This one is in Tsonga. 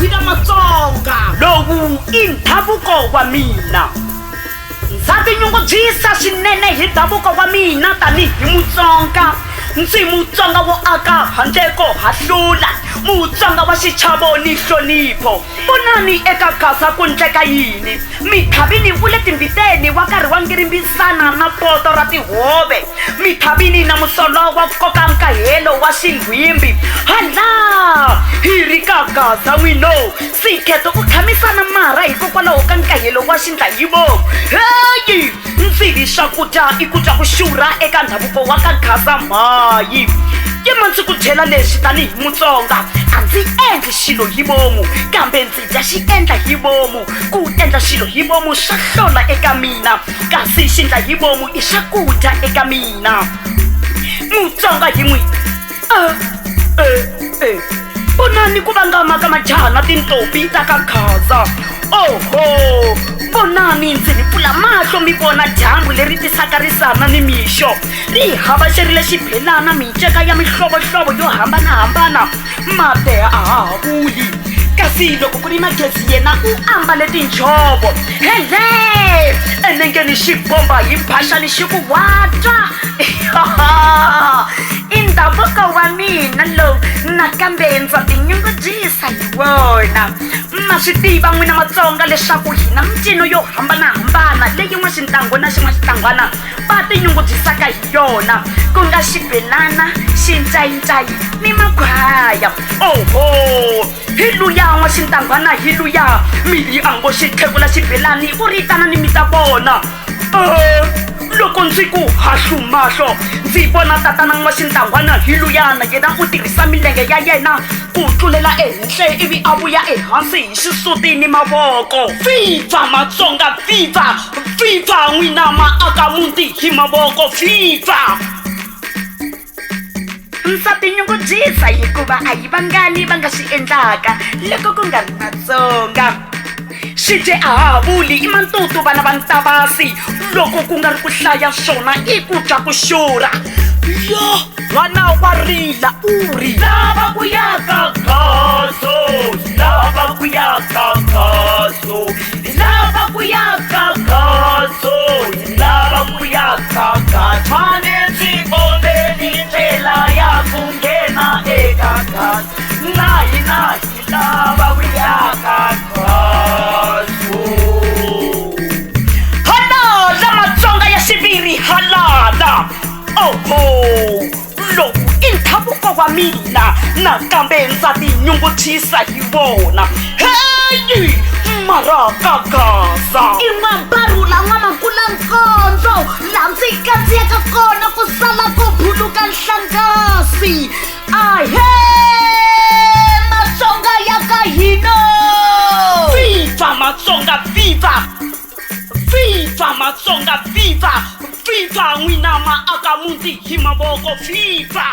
Hina Matsonga, lowu i ndhavuko wa mina. Ndza tinyungubyisa swinene hi ndhavuko wa mina tanihi Mutsonga. Ndzi Mutsonga wo aka handle ko hahlula, Mutsonga wa xichavo ni nhlonipho. Vonani eka Gaza ku ndleka yini? Mithavini wu le timbiteni wa karhi wa ngirimbisana na poto ra tihove. Mithavini na musolo wa koka nkahelo wa xinghwimbi. Hala! Hi ri ka Gaza n'wino! Sikheto u khamisana marha hikokwalaho ka nkahelo wa xindlayivo. Heyi! Ndzi ri swakudya i ku twa ku xurha eka ndhavuko wa ka Gaza mhayi. Yima ndzi ku byela leswi tanihi Mutsonga, a ndzi endli xilo hi vomu, kambe ndzi dya xi endla hi vomu. Ku endla xilo hi vomu swa hlola eka mina, kasi xindla hi vomu i swakudya eka mina. Mutsonga hi n'wi e e e vonani ku vangama ka majaha na tintombi ta ka Gaza. Oho! Vonani ndzi mi pfula mahlo mi vona dyambu leri tisaka risana ni mixo, ri havaxerile xibelana minceka ya mihlovohlovo yo hambanahambana. Mate a ha ha vuli, kasi loko ku ri Magezi yena u ambale tinjhovo. Hele! Enengeni xi bomba hi mphaxani xi ku wa twa! I ndhavuko wa mina lowu, nakambe ndza tinyungubyisa hi wona. Ma swi tiva n'wina Matsonga leswaku hi na mincino yo hambanahambana leyi n'waxintangu na xin'waxintangwana va tinyungubyisaka hi yona, ku nga xibelana, xincayincayi ni makhwaya. Oho! Hi luya n'waxintangwana hi luya, miri a ngo xi tlhekula xibelani u ri tanani mi ta vona. Loko ndzi ku hahlu mahlo, ndzi vona tatana n'waxintangwana hi luya na yena u tirhisa milenge ya yena ku tlulela ehenhla ivi a vuya ehansi hi xisuti ni mavoko. Viva Matsonga viva! Viva n'wina maaka muti hi mavoko viva! Ndza tinyungubyisa hikuva a hi vangani va nga swi endlaka loko ku nga ri Matsonga. Swibye a ha ha vuli i mantutu vana va Ntavasi loko ku nga ri ku hlaya swona i ku twa ku xurha. Yo! N'wana wa rila u ri. Lava ku ya ka Gazo, lava ku ya ka Gazo, lava ku ya ka Gazo, lava ku ya ka Gazo. Mane ndzi kombeli ndlela ya ku nghena eka Gazo, na hina hi lava ku ya ka Gazo. Halala Matsonga ya xiviri halala! Oho! Lowu i ndhavuko wa mina nakambe ndza tinyungubyisa hi wona. Heyi! Mara ka Gaza! I n'wambarhula n'wamakula-nkondzo, laha ndzi kandziyaka kona ku sala ku buluka nhlangasi. Ahee! Matsonga ya ka hina! Viva Matsonga viva! Viva Matsonga viva! Viva n'wina maaka muti hi mavoko viva!